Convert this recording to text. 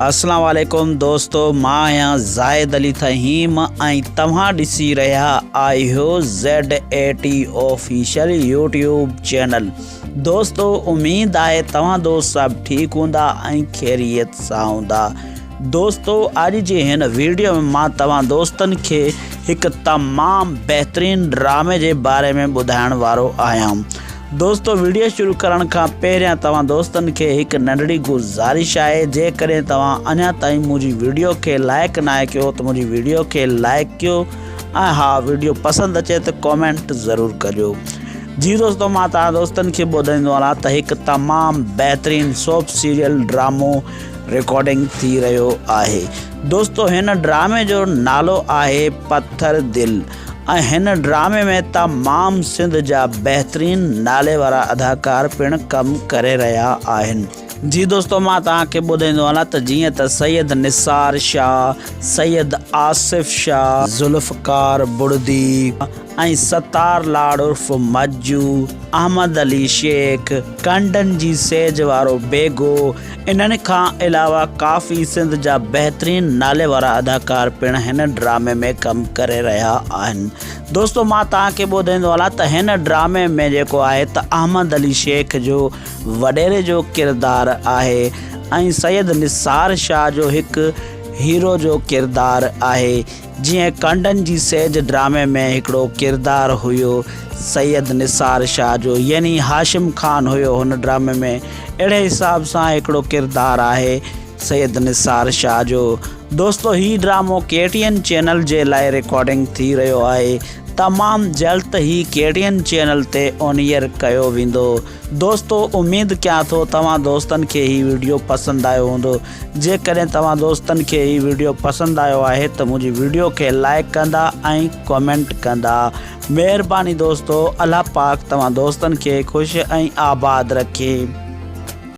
اسلام عليڪم دوستو مان آهيان زاهد علي ٿهيم ۽ توهان ڏسي رهيا آهيو Z A T official YouTube channel دوستو اميد آهي توهان دوست سڀ ٺيڪ هوندا ۽ خيريت سان هوندا دوستو اڄ جي هن ويڊيو ۾ مان توهان دوستن کي هڪ تمام بهترين ڊرامي جي باري ۾ ٻڌائڻ وارو آهيان دوستو ويڊيو شروع ڪرڻ کان پهريان توهان دوستن کي هڪ ننڍڙي گذارش آهي جيڪڏهن توهان اڃا تائين منهنجي ويڊيو کي لائڪ ناهي ڪيو ته منهنجي ويڊيو کي لائڪ ڪيو ۽ ها ويڊيو پسند اچي ته ڪومينٽ ضرور ڪجو جي دوستو مان توهان دوستن کي ٻڌائيندو هلان ته هڪ تمام بهترين سوپ سيريل ڊرامو رڪارڊنگ ٿي رهيو آهي دوستو هن ڊرامي جو نالو آهي پٿر دل ۽ هن ڊرامي ۾ تمام سنڌ جا بهترين نالي وارا اداڪار پڻ ڪم ڪري رهيا آهن. جي دوستو مان توهان کي ٻڌائيندو هلان ته جيئن ته سيد نثار شاهه، سيد آصف شاهه، ذوالفقار بڙدي ۽ ستار لاڙ عرف مجو، احمد علي شيخ، ڪنڊن جي سيج وارو بيگو، انهن کان علاوه ڪافي سنڌ جا بهترين نالي وارا اداڪار پڻ هن ڊرامي ۾ ڪم ڪري رهيا آهن. دوستو مان توهان کي ٻڌائيندو هلان ته هن ڊرامي ۾ جيڪو آهي ته احمد علي شيخ جو وڏيري جو ڪردار آهي ۽ سيد نثار شاهه جو هڪ هيرو جو ڪردار آهي. جيئن ڪنڊن جي سيج ڊرامي ۾ هڪڙو ڪردار هيو سيد نثار شاهه جو يعني هاشم خان هيو هن ڊرامي ۾ اهڙي حساب سان هڪڙو ڪردار آهي سيد نثار شاهه جو دوستو هي ڊرامو ڪي ٽي اين چينل جي لاء رڪارڊنگ ٿي رهيو آهي تمام جلد هي ڪي ٽي اين چينل تي آن ايئر ڪيو ويندو دوستو اميد ڪيان ٿو توهان دوستن کي هي وڊيو پسند آيو هوندو جيڪڏهن توهان دوستن کي هي وڊيو پسند آيو آهي ته منهنجي وڊيو کي لائيڪ ڪندا ۽ ڪمينٽ ڪندا مهرباني دوستو الله پاڪ توهان دوستن کي خوش ۽ آباد رکي.